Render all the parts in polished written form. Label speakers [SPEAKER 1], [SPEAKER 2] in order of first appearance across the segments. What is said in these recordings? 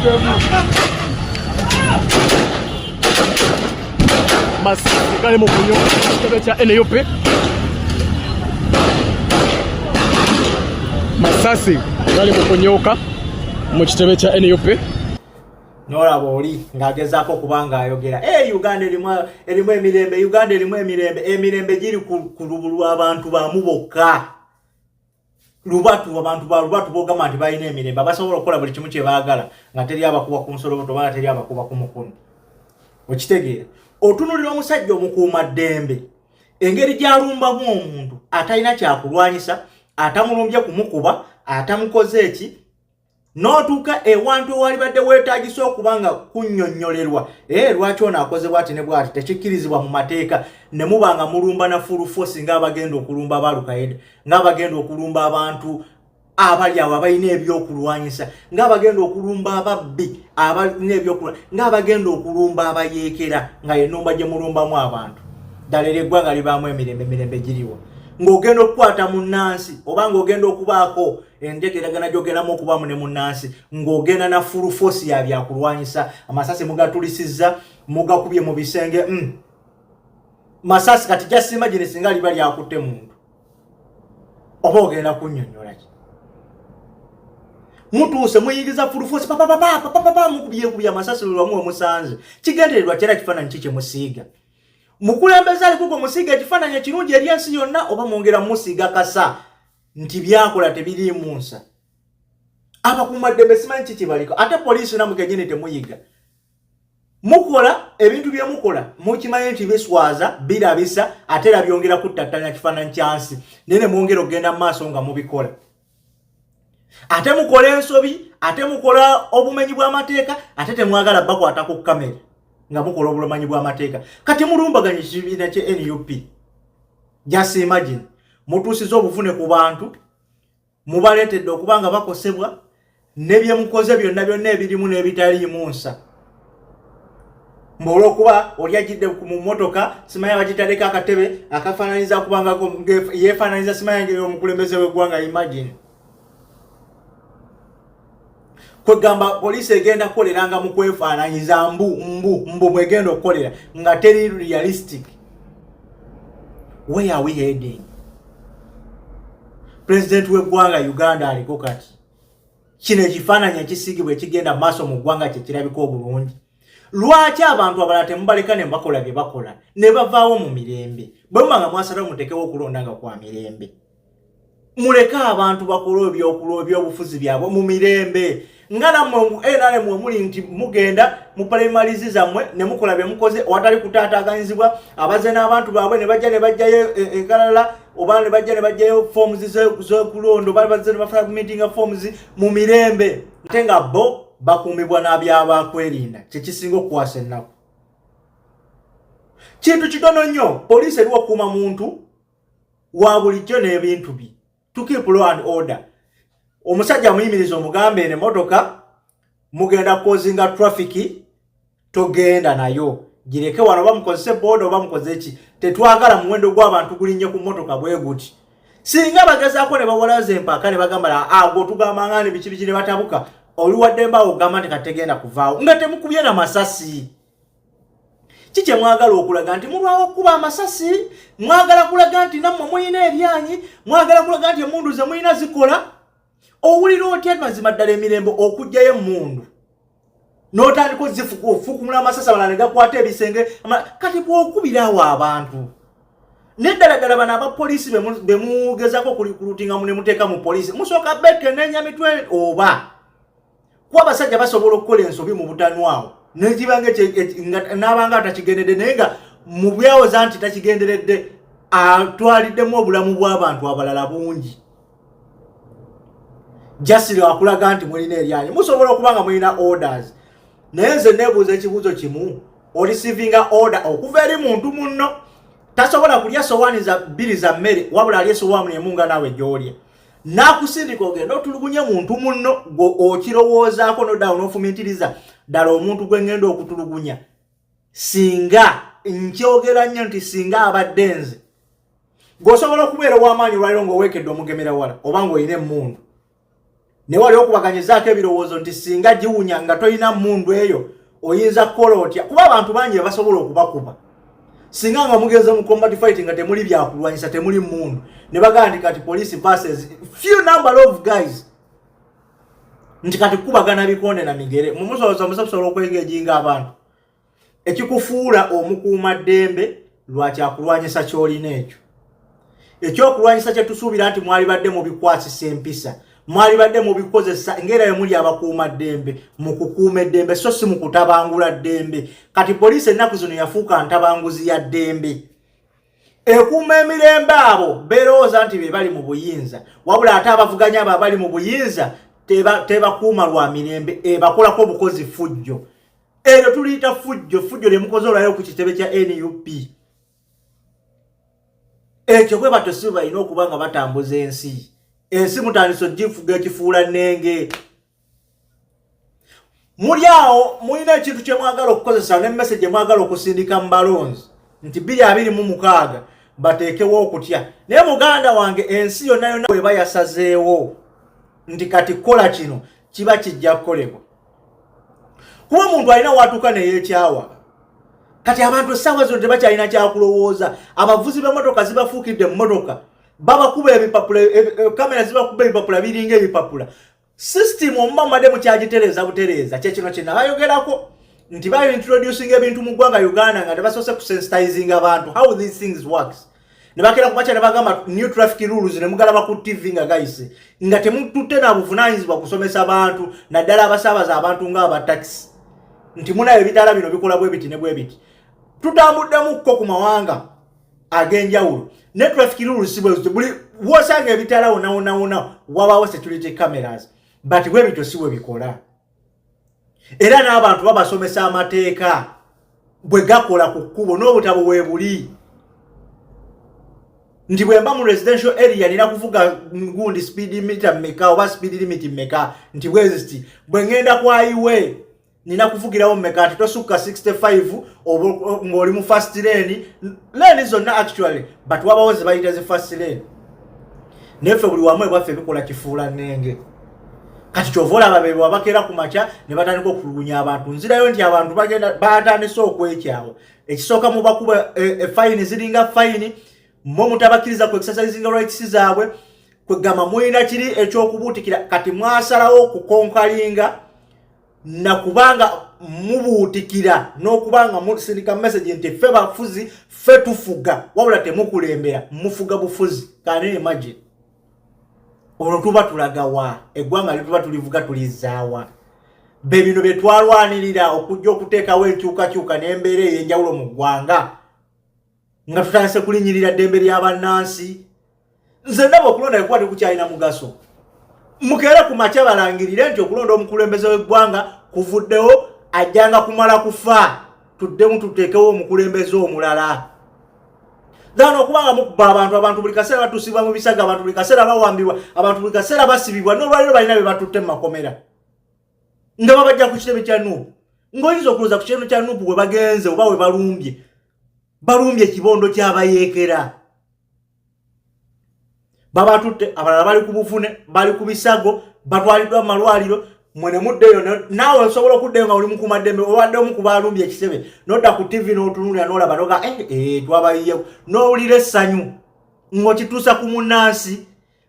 [SPEAKER 1] Masasi gali mu kunyooka ekitebe kya NUP. Masasi gali mu kunyooka mu kitebe kya NUP.
[SPEAKER 2] Nolaba oli ng'agezaako okuba ng'ayogera hey, eh, Uganda erimu emirembe, Uganda erimu emirembe, emirembe giri ku lubu lw'abantu bamu bokka. Lubatu, abantu ba lubatu bogamba nti balina emirembe, abasobola okukola buli kimu kye baagala nga teri abakuba ku nsoloboto oba nga teri abakuba ku mukono. Okitegeera? Otunulira omusajja omukuuma ddembe, engeri gy'alumbamu omuntu atalina kyakulwanyisa, atamulumbye kumukuba, atamukoze eki, n'otuuka ewantu ewalibadde weetaagisa okuba nga kunnyonnyolerwa ee eh, lwaki ono akoze bwati ne bwati, tekikkirizibwa mu mateeka, ne muba nga mulumba na full force ng'abagenda okulumba abalukaida, ng'abagenda okulumba abantu abali awo abalina ebyokulwanyisa, ng'abagenda okulumba ababbi abalina ebyokulwanyisa, ng'abagenda okulumba abayeekera, nga yenumba gye mulumbamu abantu. Ddala era eggwanga libaamu emirembe? Emirembe giriwa ng'ogenda okukwata munnansi oba ng'ogenda okubaako entegeeragana gy'ogendamu okubaamu ne munnansi ng'ogenda na full force ya byakulwanyisa, amasasi mugatulisizza, mugakubye mu bisenge? Masasi kati just imagine singa liba lyakutte muntu, oba ogenda kunnyonnyola ki? Mutuuse muyingiza full force, papapapapapapa, mukubyekubya amasasi lwamu wemusanze. Kigendererwa kyera kifaananyi ki kyemusiiga? Mukulembeze aliko gwe musiiga ekifaananyi ekirungi eri ensi yonna, oba mwongera musiiga kasa nti byakola tebiriimu nsa? Abakuumaddembe simanyi ki kibaliko. Ate poliisi namwe kenyini temuyiga, mukola ebintu bye mukola mukimanyi nti biswaza, birabisa, ate era byongera kuttattanya kifaananyi kya nsi, naye ne mwongera okugenda mu maaso nga mubikola. Ate mukola ensobi, ate mukola obumenyi bw'amateeka, ate temwagala bakwata ku kamera nga mukola obulomanyi bw'amateeka. Kati mulumbaganye ekibiina kye NUP. Just imagine, mutuusiza obuvune ku bantu, mubaleetedde okuba nga bakosebwa ne bye mukoze byonna byonna ebirimu n'ebitaliimu nsa, mbu olwokuba oli ajjidde mu mmotoka simanya bagitaddeko akatebe akafaananyiza kubanga yeefaananyiza simanya ngeri omukulembeze w'eggwanga. Imagine, kwegamba poliisi egenda kukoleranga mu kwefaananyiza, mbu mbu mbu mwegenda okukolera nga teri realistic. Where are we heading? President w'eggwanga Uganda aliko kati, kino ekifaananyi ekisiigibwa ekigenda mu maaso mu ggwanga kyekirabika obulungi? Lwaki abantu abalala temubaleka ne bakola bye bakola ne bavaawo mu mirembe? Bwe muba nga mwasalawo mutekewo okulonda nga kwa mirembe, muleke abantu bakole ebyobufuzi byabwe mu mirembe, nga nammwe NRM we muli nti mugenda mu primaries zammwe ne mukola bye mukoze awatali kutaataaganyizibwa. Abaze n'abantu baabwe ne bajja ne bajjayo enkalala, oba ne bajja ne bajjayo forms z'okulonda, oba bazze ne basubmittinga forms mu mirembe, ate nga bo bakuumibwa n'abyabakwerinda. Kyekisinga okukwasa ennaku, kintu kitono nnyo. Poliisi eriwo okukuuma muntu wa bulijjo n'ebintu bye, to keep law and order. Omusajja amuyimiriza, omugambe eno emotoka mugenda kucausinga traffic, togenda nayo, gireke wano, oba mukozese boda oba mukoze ki, tetwagala muwendo gw'abantu gulinnye ku motoka bwe guti. Singa bagezaako ne bawalaza empaka ne bagamba ago tugamba nga ne biki biki ne batabuka, oli waddembe awo ogamba nti kategenda kuvaawo nga temukubye na masasi. Ki kye mwagala okulaga nti mulwawo okukuba amasasi? Mwagala kulaga nti nammwe mulina eryanyi? Mwagala kulaga nti emundu ze mulina zikola? Owulira otya mazima ddala emirembe okugjayo emmundu n'otandika ofukumula amasasi, abalala ne gakwata ebisenge? Kati bw'okubira awo abantu neddala ddala, bano abapoliisi bemugezako okurecruitinga ne muteeka mu poliisi, musooka bekenenya mitwe oba kuba abasajja basobola okukola ensobi mu butanwawo nekibanga nabanga atakigendedde, naye nga mu byawoza nti takigenderedde atwaliddemu obulamu bw'abantu abalala bungi. Jasiri akulaga nti mulina eryanyi, musobola okuba nga mulina orders, naye nze neebuuza ekibuuzo kimu: oreceivinga order okuva eri muntu munno tasobola kulya sowaani za bbiri za mmere, wabula alya esowaani emu nga naawe gy'olya, n'akusindika ogenda otulugunye muntu munno, gwe okirowoozaako noddawo n'ofumintiriza ddala omuntu gwe ngenda okutulugunya? Singa nkyogera nnyo nti singa abadde nze, gweosobola okubeera ow'amaanyi olwaliro ng'oweekedde omugemera wala oba ng'olina emmundu. Naye wali okubaganyizaako ebirowoozo nti singa giwunya nga tolina mmundu eyo, oyinza kukola otya? Kuba abantu bangi basobola okubakuba singa nga mugenze mu combat fight nga temuli byakulwanyisa, temuli mmundu, ne bagamba nti kati police versus few number of guys, nti kati kubagana bikonde na migere. Mumusoboza musobola okwengaginga abantu. Ekikufuula omukuuma ddembe lwakyakulwanyisa kyolina. Ekyo ekyokulwanyisa kyetusuubira nti mwalibadde mubikwasisa empisa, mwalibadde mubikozesa ngaera bwe abakuuma ddembe mu kukuuma eddembe, so si mu kutabangula ddembe. Kati poliisi ennaku zino yafuuka ntabanguzi ya ddembe. Ekuuma emirembe abo beerowooza nti be bali mu buyinza, wabula ate abavuganya abo abali mu buyinza tebakuuma lwa mirembe, ebakolako obukozi fujjo. Eryo tuliyita fujjo, fujjo lyemukoze olwayo ku kitebe kya NUP. Ekyo bwe batyo si balina okuba nga batambuza ensi. Ensi mutandise ogifuga ekifuula nnenge. Muli awo mulina ekintu kye mwagala okukozesa ne message mwagala okusindika mu balonzi nti 2026 bateekewo okutya. Naye muganda wange, ensi yonna yonna bweba yasazeewo nti kati kola kino, kiba kijja kukolebwa, kuba omuntu alina watuuka neyeekyawa. Kati abantu essaawa zino tebakyalina kyakulowooza. Abavuzi b'emmotoka zibafuukidde mu mmotoka, babakuba ebipapula, kamera zibakuba ebipapula, biringa ebipapula. System omuba mubadde mukyagitereeza butereeza. Kyekino kyenabayogerako nti bayo introducing ebintu mu ggwanga Uganda nga tebasoose kusensitizing abantu how these things works. Ne bakera kumakya ne bagamba new traffic rules, ne mugalaba ku TV nga gayise, nga temututte na buvunaanyizibwa kusomesa bantu, naddala abasaabaza abantu ng'abatakisi, nti munayo ebitaala bino bikola bwe biti ne bwe biti. Tutambuddemukko ku mawanga ag'enjawulo ne traffic rules bwe zityo. Buli wosanga ebitaala wonna wonna wonna wabaawo security cameras, but bwe bityo si bwe bikola. Era n'abantu babasomesa amateeka bwe gakola ku kkubo n'obutabo bwe buli, nti bwe mba mu residential area nina kuvuga gundi speed meter mmeka oba speed limit mmeka, nti bweziti. Bwe ŋŋenda ku highway nina kuvugirawo mmeka, nti tosukka 65 oba ng'oli mu fast lane, lane zonna actually, but wabawo ze bayita zi fast lane. Naye ffe buli wamu ebwaffe bikola kifuula nnenge. Kati kyova olaba be bakeera ku makya ne batandika okutulugunya abantu. Nzirayo nti abantu bagenda batandise okwekyawa. Ekisooka, mubakuba efayini, ziringa fayini. Mwe mutabakkiriza ku exercising rights zaabwe. Kwegamba mulina kiri ekyokubuutikira. Kati mwasalawo okukonkalinga nakubanga mubuutikira n'okubanga musindika message nti ffe bafuzi, ffe tufuga, wabula temukulembera, mufuga bufuzi. Can you imagine? Olwo tuba tulagawa? Eggwanga lyetuba tulivuga tulizaawa? Be bino bye twalwanirira okujja okuteekawo enkyukakyuka n'embeera ey'enjawulo mu ggwanga, nga tutandise kulinyirira ddembe ly'abannansi. Nze ndaba okulonda ekuba tekukyalina mugaso. Mukeere ku makya balangirire nti okulonda omukulembeze w'eggwanga kuvuddewo, ajjanga kumala kufa tuddemu tuteekewo omukulembeze omulala, than okubanga mukuba abantu. Abantu buli kaseera batuusibwa mu bisaga, abantu buli kaseera bawambibwa, abantu buli kaseera basibibwa. N'olwaliro balina be batutte mu makomera nga babajja ku kitebe kya NUP, ng'oyinza okulowooza ku kitebe kya NUP we bagenze oba we balumbye, balumbye ekibondo ky'abayeekera. Babatutte, abalala bali ku buvune, bali ku bisago, batwaliddwa mu malwaliro. Mwe ne muddeyo. Naawe osobola okuddayo nga oli mukuumaddembe, obadde omu ku balumbye ekitebe, nodda ku TV n'otunulira n'olaba noga eh, eh, twabayiyeku, n'owulira essanyu ng'okituusa ku munnansi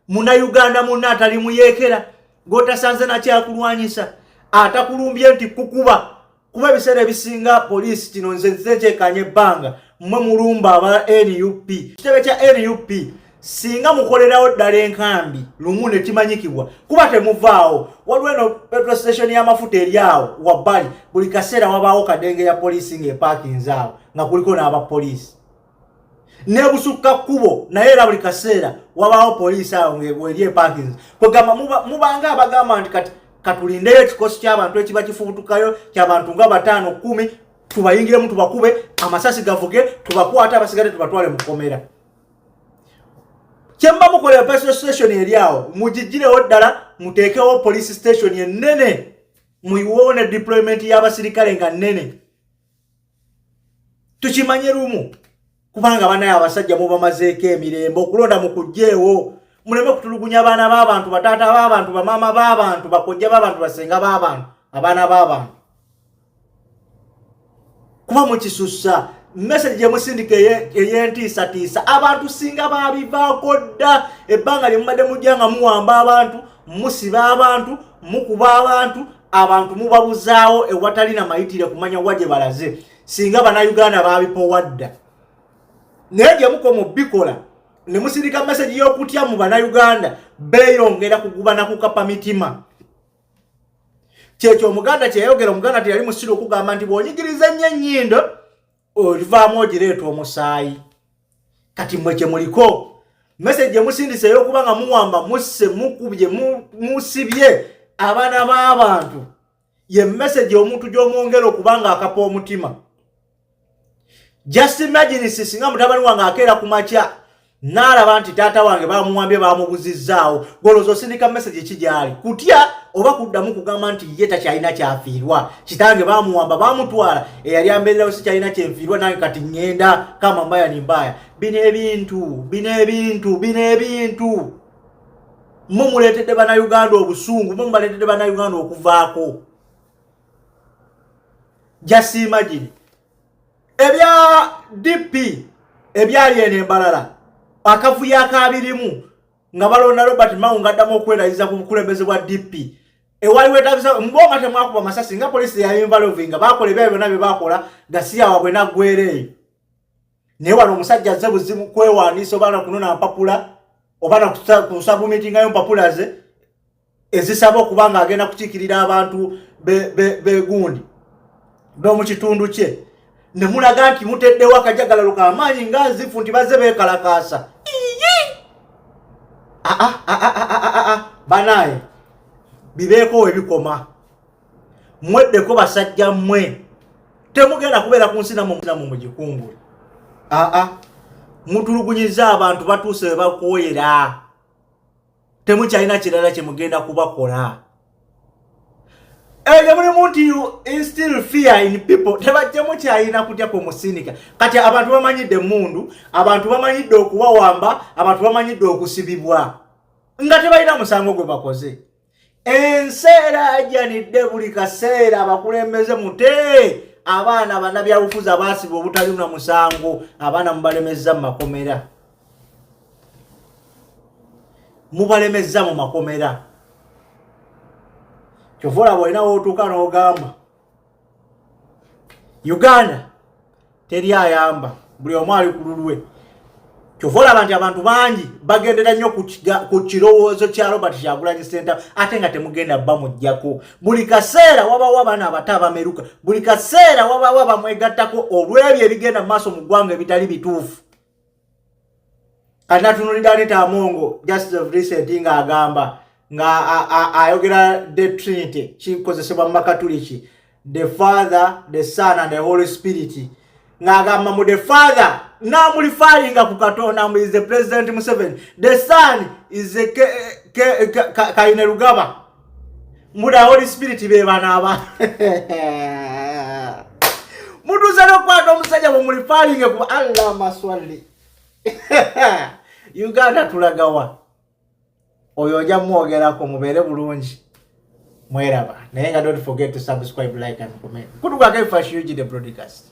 [SPEAKER 2] Munnayuganda munna atali muyeekera gw'otasanze nakyakulwanyisa, atakulumbye nti kukuba. Kuba ebiseera ebisinga poliisi, kino nze nze nkyekanya ebbanga, mmwe mulumba aba NUP. Kitebe kya NUP singa mukolerawo ddala enkambi lumu ne kimanyikibwa, kuba temuvaawo. Waliwo eno petrol station y'amafuta eri awo wabbali, buli kaseera wabaawo kadenge ya poliisi ng'epaakinze awo nga kuliko n'abapoliisi nebusukka kkubo, naye era buli kaseera wabaawo poliisi awo ng'eri epaakinze. Kwegamba mubanga abagamba nti kati katulindeyo ekikosi ky'abantu ekiba kifubutukayo ky'abantu nga 5, 10, tubayingiremu, tubakube amasasi gavuge, tubakwate, abasigadde tubatwale mu kkomera. Kyemba mukolera petrol station eri awo mugigirewo ddala, muteekewo police station ennene, muyiwewo ne deployment y'abasirikale nga nnene, tukimanye lumu. Kubanga banaye abasajja mubamazeeko emirembe. Okulonda mukugjeewo, Muleme kutulugunya abaana b'abantu, bataata b'abantu, bamaama b'abantu, bakojja b'abantu, basenga b'abantu, abaana b'abantu, kuba mukisussa. Message gyemusindika ey'entiisatiisa abantu singa babivaako dda. Ebbanga lye mubadde mujja nga muwamba abantu, musiba abantu, mukuba abantu, abantu mubabuzaawo ewatali na mayitire kumanya wa gye balaze, singa Bannayuganda babipowa dda. Naye gye mukoma obikola ne musindika message y'okutya mu Bannayuganda, beeyongera kuguba na kukapa mitima. Kyekyo Omuganda kyeyayogera. Omuganda teyali musiru okugamba nti bw'onyigiriza ennyo ennyindo, olivaamu ogireeta omusaayi. Kati mmwe kye muliko, message gye musindise ey'okuba nga muwamba, musse, mukubye, musibye abaana b'abantu, ye message omuntu gy'omwongera okuba nga akapa omutima. Just imagine singa mutabani wange akeera ku makya n'alaba nti taata wange bamuwambye, bamubuzizzaawo. Golooza osindika message ki gyali? Kutya oba kuddamu kugamba nti ye takyalina kyafiirwa? Kitange bamuwamba, bamutwala, eyali ambeererawo si kyalina kyenfiirwa, nange kati ŋŋenda kama mbaya ni mbaya. Bino ebintu, bino ebintu, bino ebintu mumuleetedde Bannayuganda obusungu, mumubaleetedde Bannayuganda okuvaako. Just imagine ebya DP ebyali eno embalala, akavuyo akabirimu nga balonda Robert Mao nga addamu okwerayiza ku bukulembeze bwa DP. Ewali wetagisa mbonga temwakuba masasi, nga polisi yayinvalvinga, bakola ebyayo byonna bye bakola, gasiya wabwe naggwera eyo. Naye wano omusajja azze buzibu kwewandiisa oba nakunona mpapula oba nakusubmittingayo mpapula ze ezisaba okuba nga agenda kukiikirira abantu begundi b'omu kitundu kye, ne mulaga nti muteddewo akajagalalo kamaanyi nga nzifu nti bazze beekalakaasa. Banaaye, bibeeko we bikoma. Mweddeko basajja mmwe, temugenda kubeera ku nsi nammwe mugikungule. Aa, mutulugunyiza abantu, batuuse we bakooyera, temukyalina kirala kyemugenda kubakola. Ebyo mulimu nti you instill fear in people. Temukyalina kutya kwemusindika. Kati abantu bamanyidde emundu, abantu bamanyidde okuwawamba, abantu bamanyidde okusibibwa nga tebalina musango gwe bakoze. Ensi erajanidde buli kaseera. Abakulembeze, mute abaana bannabyabufuzi abaasibwa obutali na musango. Abaana mubalemezza mu makomera, mubalemezza mu makomera. Kyova olaba olina wootuuka n'ogamba Uganda teri ayamba, buli omu ali ku lulwe. Kyova olaba nti abantu bangi bagendera nnyo ku kirowoozo kya Robert Kyagulanyi Ssentamu, ate nga temugenda bamugjako. Buli kaseera wabawo abaana abato abameruka, buli kaseera wabawo abamwegattako olw'ebyo ebigenda mu maaso mu ggwanga ebitali bituufu. Kati natunulidde Anita Amongo just of recent ng'agamba nga ayogera the Trinity kikozesebwa mu Makatuliki, the Father, the Son and the Holy Spirit, ng'agamba mu the Father n'amureferringa ku Katonda is the President Museveni, the Son is the Kainerugaba, mu the Holy Spirit be bano aba mutuuse n'okukwata omusajja bwemureferringe ku Allah maswali. Uganda tulagawa? Oyo ojja mwogerako. Mubeere bulungi, mweraba. Naye nga don't forget to subscribe, like and comment. Kutukako efash UG the broadcast.